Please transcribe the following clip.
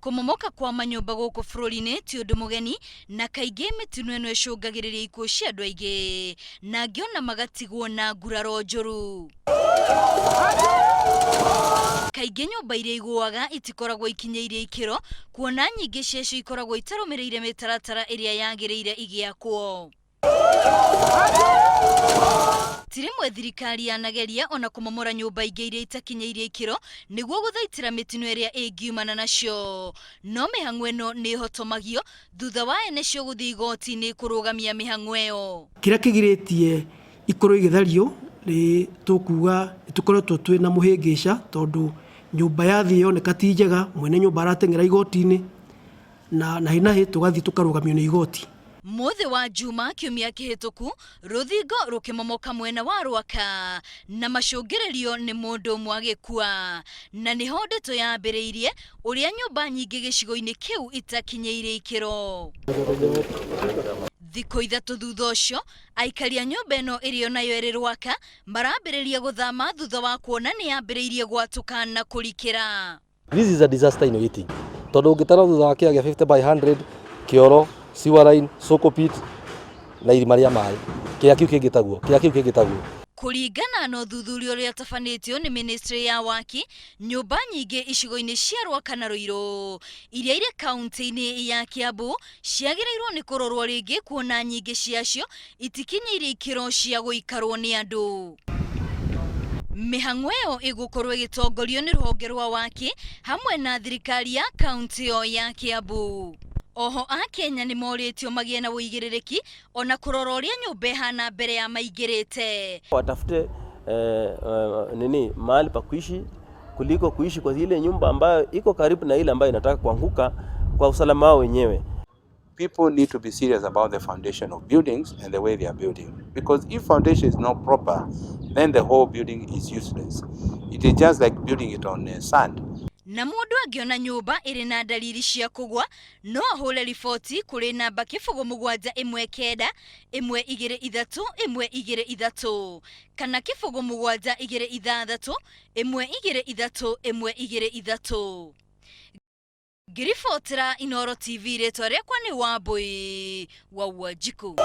Kũmomoka kwa manyũmba gũkũ bũrũri-inĩ ti ũndũ mũgeni na kaingĩ mĩtino ĩno ĩcũngagĩrĩria ikuũ cia andũ aingĩ na angĩ ona magatigwo na nguraro njũru. Kaingĩ nyũmba iria igũaga itikoragwo ikinyĩirie ikĩro kuona nyingĩ ciacio ikoragwo itarũmĩrĩire mĩtaratara ĩrĩa yagĩrĩire igĩakwo. Ti rĩmwe thirikari yanageria ona kũmomora nyũmba ingĩ iria itakinyĩirie ikĩro nĩguo gũthaitĩra mĩtino ĩrĩa ĩngiumana nacio. No mĩhang'o ĩno nĩ ĩhotomagio thutha wa ene cio gũthiĩ igoti-inĩ kũrũgamia mĩhang'o ĩyo. Kĩrĩa kĩgirĩtie ikorwo igĩthario nĩ tũkuga nĩ tũkoretwo twĩ na mũhĩngĩca tondũ nyũmba yathiĩ yoneka ti njega, mwene nyũmba arateng'era igoti-inĩ na nahi nahi tũgathiĩ tũkarũgamio nĩ igoti. Mũthĩ wa Juma kiumia kĩhĩtũku, rũthingo rũkĩmomoka mwena wa Rwaka na macũngĩrĩrio nĩ mũndũ ũmwe agĩkua. Na nĩho ndeto yambĩrĩirie ũrĩa nyũmba nyingĩ gĩcigo-inĩ kĩu itakinyĩire ikĩro. Thikũ 3 thutha ũcio, aikari a nyũmba ĩno ĩrĩa onayo ĩrĩ Rwaka marambĩrĩria gũthama thutha wa kuona nĩ yambĩrĩirie gwatũka na kũrikĩra. This is a disaster in waiting. Tondũ ũngĩtara thutha wa kĩaga 50 by 100, kĩoro, sewer line, soko pit na irima rĩa maĩ. Kĩa kĩu kĩngĩ taguo, kĩa kĩu kĩngĩ taguo. Kũringana na ũthuthuria ũrĩa ũtabanĩtio nĩ ministry ya waki, nyũmba nyingĩ icigo-inĩ cia Rwaka na Ruiru iria irĩ kaunti-inĩ ya Kiambu ciagĩrĩirwo nĩ kũrorwo rĩngĩ kuona nyingĩ ciacio itikinyĩirie ikĩro cia gũikarwo nĩ andũ. Mĩhang'o ĩyo ĩgũkorwo ĩgĩtongorio nĩ rũhonge rwa waki hamwe na thirikari ya kaunti ĩyo ya Kiambu. Oho Akenya nĩ morĩtio magĩe na ũigĩrĩrĩki ona kũrora ũrĩa nyũmba ĩhana mbere ya maingĩrĩte. Watafute nini mahali pa kuishi kuliko kuishi kwa ile nyumba ambayo iko karibu na ile ambayo inataka kuanguka kwa usalama wao wenyewe. People need to be serious about the foundation of buildings and the way they are building. Because if foundation is not proper, then the whole building is useless. It is just like building it on sand. Na mũndũ angĩona nyũmba ĩrĩ na dalili cia kũgwa no ahũre riboti kũrĩ namba 0 7 1 9 1 2 3 1 2 3 kana 0 7 2 6 1 2 3 1 2 3. Ngĩribotera Inooro TV, rĩtwa rĩakwa nĩ Wambui wa Wanjikũ.